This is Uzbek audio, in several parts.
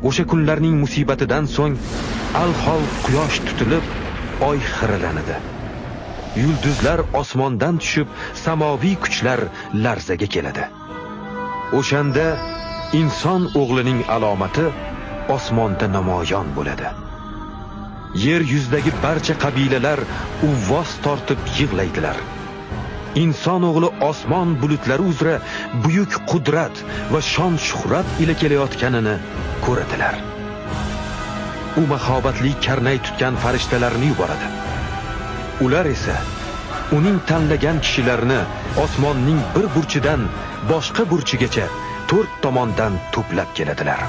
O'sha kunlarning musibatidan so'ng alhol quyosh tutilib, oy xiralanadi. Yulduzlar osmondan tushib, samoviy kuchlar larzaga keladi. O'shanda inson o'g'lining alomati osmonda namoyon bo'ladi. Yer yuzidagi barcha qabilalar uvvos tortib yig'laydilar. Inson o'g'li osmon bulutlari uzra buyuk qudrat va shon-shuhrat ila kelayotganini ko'radilar. U mahobatli karnay tutgan farishtalarni yuboradi. Ular esa uning tanlagan kishilarini osmonning bir burchidan boshqa burchigacha to'rt tomondan to'plab keladilar.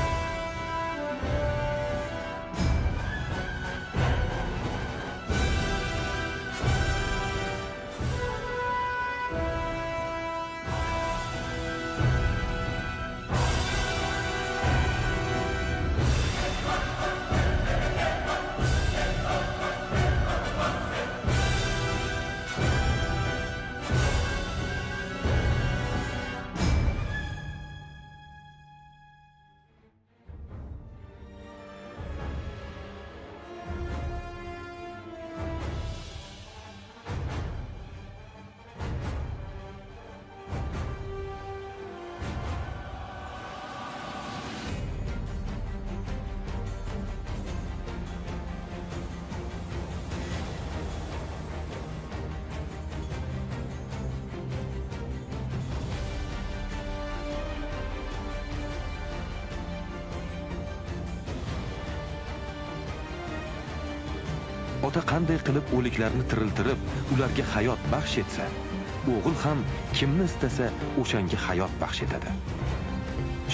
Ota qanday qilib o'liklarni tiriltirib, ularga hayot baxsh etsa, o'g'il ham kimni istasa o'shanga hayot baxsh etadi.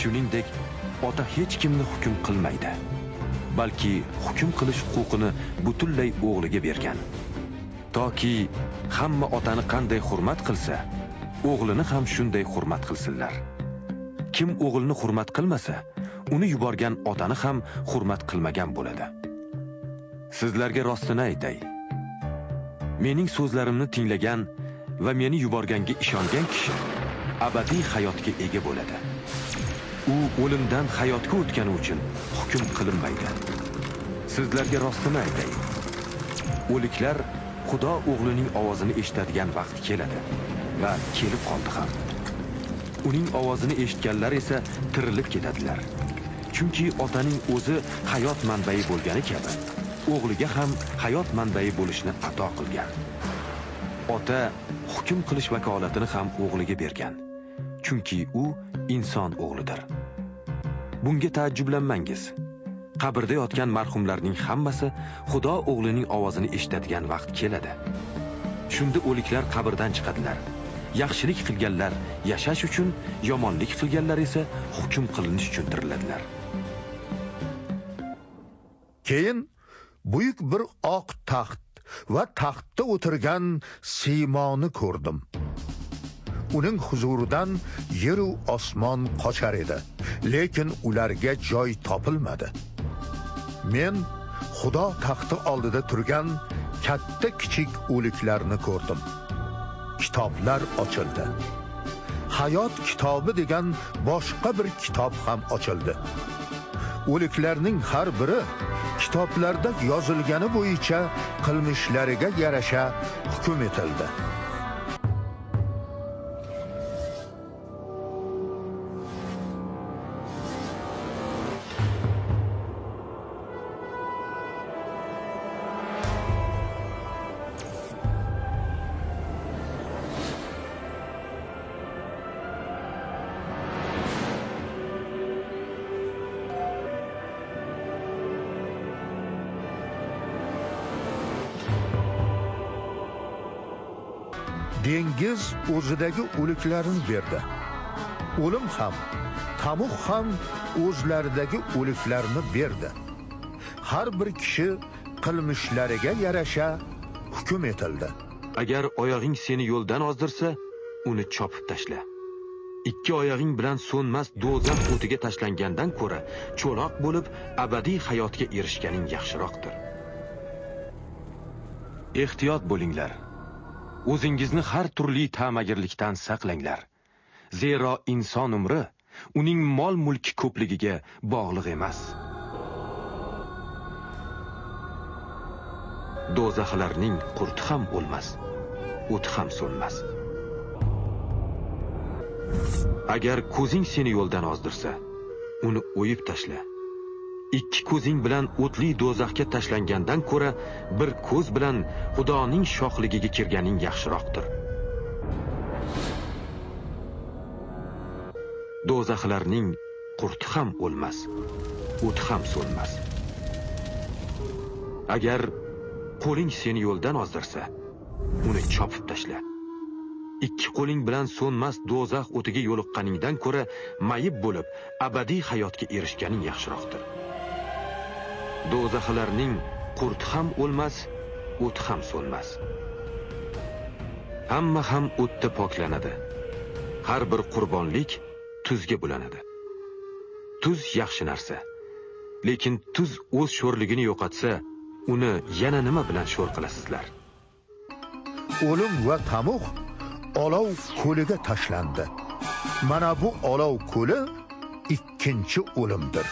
Shuningdek, ota hech kimni hukm qilmaydi, balki hukm qilish huquqini butunlay o'g'liga bergan. Toki hamma otani qanday hurmat qilsa, o'g'lini ham shunday hurmat qilsinlar. Kim o'g'ilni hurmat qilmasa, uni yuborgan otani ham hurmat qilmagan bo'ladi. Sizlarga rostini aytay. Mening so'zlarimni tinglagan va meni yuborganga ishongan kishi abadiy hayotga ega bo'ladi. U o'limdan hayotga o'tgani uchun hukm qilinmaydi. Sizlarga rostini aytay. O'liklar Xudo o'g'lining ovozini eshitadigan vaqt keladi va kelib qoldi ham. Uning ovozini eshitganlar esa tirilib ketadilar. Chunki otaning o'zi hayot manbai bo'lgani kabi, o'g'liga ham hayot manbai bo'lishni ato qilgan. Ota hukm qilish vakolatini ham o'g'liga bergan. Chunki u inson o'g'lidir. Bunga taajjublanmangiz. Qabrda yotgan marhumlarning hammasi Xudo o'g'lining ovozini eshitadigan vaqt keladi. Shunda o'liklar qabrdan chiqadilar. Yaxshilik qilganlar yashash uchun, yomonlik qilganlar esa hukm qilinish uchun tiriladilar. Keyin buyuk bir oq taxt va taxtda o'tirgan siymoni ko'rdim. Uning huzuridan yer u osmon qochar edi, lekin ularga joy topilmadi. Men Xudo taxti oldida turgan katta kichik o'liklarni ko'rdim. Kitoblar ochildi. Hayot kitobi degan boshqa bir kitob ham ochildi. O'liklarning har biri kitoblarda yozilgani bo'yicha qilmishlariga yarasha hukm etildi. Dengiz o'zidagi o'liklarni berdi. O'lim ham, tamuq ham o'zlaridagi o'liklarni berdi. Har bir kishi qilmishlariga yarasha hukm etildi. Agar oyog'ing seni yo'ldan ozdirsa, uni chopib tashla. Ikki oyog'ing bilan so'nmas do'zax o'tiga tashlangandan ko'ra, cho'loq bo'lib abadiy hayotga erishganing yaxshiroqdir. Ehtiyot bo'linglar. O'zingizni har turli ta'magirlikdan saqlanglar. Zero inson umri uning mol-mulki ko'pligiga bog'liq emas. Do'zaxlarning qurti ham o'lmas, o'ti ham so'nmas. Agar ko'zing seni yo'ldan ozdirsa, uni o'yib tashla. Ikki ko'zing bilan o'tli do'zaxga tashlangandan ko'ra bir ko'z bilan Xudoning shohligiga kirganing yaxshiroqdir. Do'zaxlarning qurti ham o'lmas, o'ti ham so'nmas. Agar qo'ling seni yo'ldan ozdirsa, uni chopib tashla. Ikki qo'ling bilan so'nmas do'zax o'tiga yo'liqqaningdan ko'ra mayib bo'lib abadiy hayotga erishganing yaxshiroqdir. Do'zaxlarning qurti ham o'lmas, o'ti ham so'nmas. Hamma ham o'tda poklanadi. Har bir qurbonlik tuzga bulanadi. Tuz yaxshi narsa. Lekin tuz o'z sho'rligini yo'qotsa, uni yana nima bilan sho'r qilasizlar? O'lim va tamuh olov ko'liga tashlandi. Mana bu olov ko'li ikkinchi o'limdir.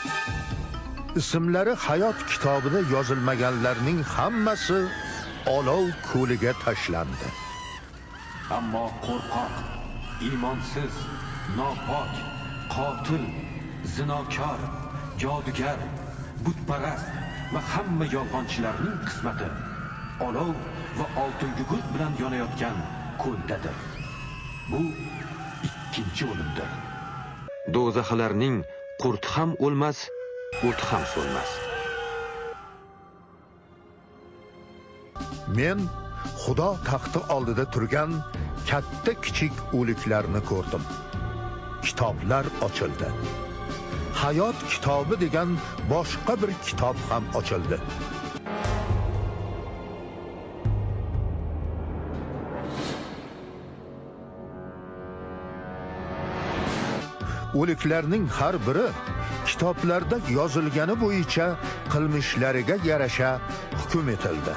Ismlari hayot kitobida yozilmaganlarning hammasi olov ko'liga tashlandi. Ammo qo'rqoq, iymonsiz, nopok, qotil, zinokor, jodugar, butparast va hamma yolg'onchilarning qismati olov va oltin gugurt bilan yonayotgan ko'ldadir. Bu ikkinchi o'limdir. Do'zaxlarning qurti ham o'lmas, o'ti ham so'nmas. Men Xudo taxti oldida turgan katta kichik o'liklarni ko'rdim. Kitoblar ochildi. Hayot kitobi degan boshqa bir kitob ham ochildi. O'liklarning har biri kitoblarda yozilgani bo'yicha qilmishlariga yarasha hukm etildi.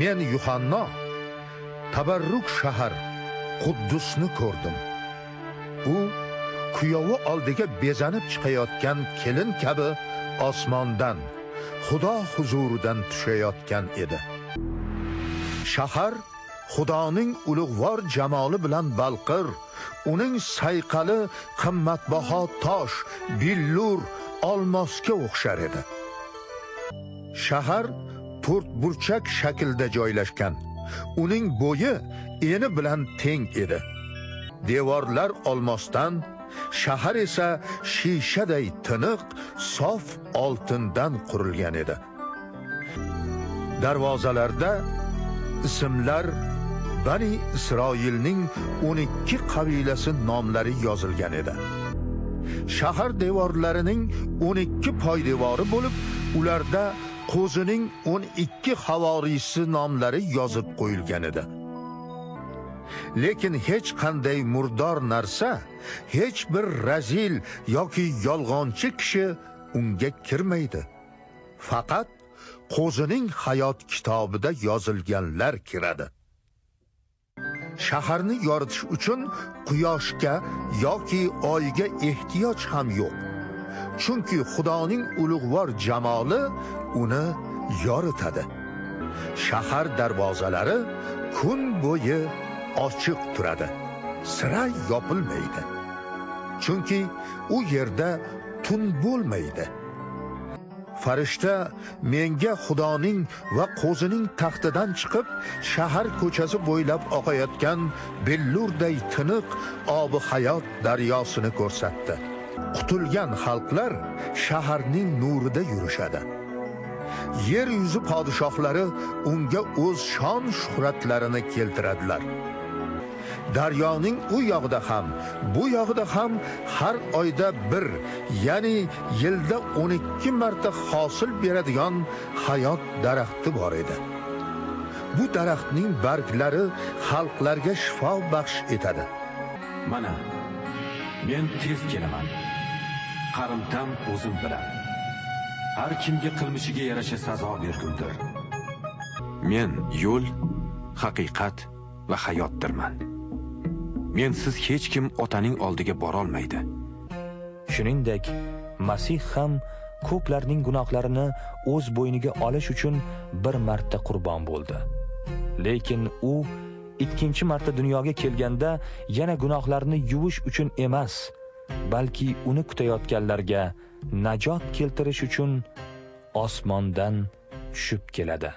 Men Yuhanno tabarruk shahar Quddusni ko'rdim. U kuyovi oldiga bezanib chiqayotgan kelin kabi osmondan, Xudo huzuridan tushayotgan edi. Shahar Xudoning ulug'vor jamoli bilan balqir, uning sayqali qimmatbaho tosh, billur, olmosga o'xshar edi. Shahar to'rtburchak shaklda joylashgan. Uning bo'yi eni bilan teng edi. Devorlar olmosdan, shahar esa shishaday tiniq, sof oltindan qurilgan edi. Darvozalarda ismlar Bani Isroilning 12 qabilasi nomlari yozilgan edi. Shahar devorlarining 12 poydevori bo'lib, ularda Qo'zining 12 havorisi nomlari yozib qo'yilgan edi. Lekin hech qanday murdor narsa, hech bir razil yoki yolg'onchi kishi unga kirmaydi. Faqat Qo'zining hayot kitobida yozilganlar kiradi. Shaharni yoritish uchun quyoshga yoki oyga ehtiyoj ham yo'q. Chunki Xudoning ulug'vor jamoli uni yoritadi. Shahar darvozalari kun bo'yi ochiq turadi, sira yopilmaydi. Chunki u yerda tun bo'lmaydi. Farishta menga Xudoning va Qo'zining taxtidan chiqib, shahar ko'chasi bo'ylab oqayotgan billurday tiniq obi hayot daryosini ko'rsatdi. Qutulgan xalqlar shaharning nurida yurishadi. Yer yuzi podshohlari unga o'z shon shuhratlarini keltiradilar. Daryoning u yog'ida ham, bu yog'ida ham har oyda bir, ya'ni yilda 12 marta hosil beradigan hayot daraxti bor edi. Bu daraxtning barglari xalqlarga shifo baxsh etadi. Mana men tez kelaman. Qarimtam o'zim bilan. Har kimga qilmishiga yarasha sazo bergumdir. Men yo'l, haqiqat va hayotdirman. Mensiz hech kim otaning oldiga bora olmaydi. Shuningdek, Masih ham ko'plarning gunohlarini o'z bo'yniga olish uchun bir marta qurbon bo'ldi. Lekin u ikkinchi marta dunyoga kelganda yana gunohlarni yuvish uchun emas, balki uni kutayotganlarga najot keltirish uchun osmondan tushib keladi.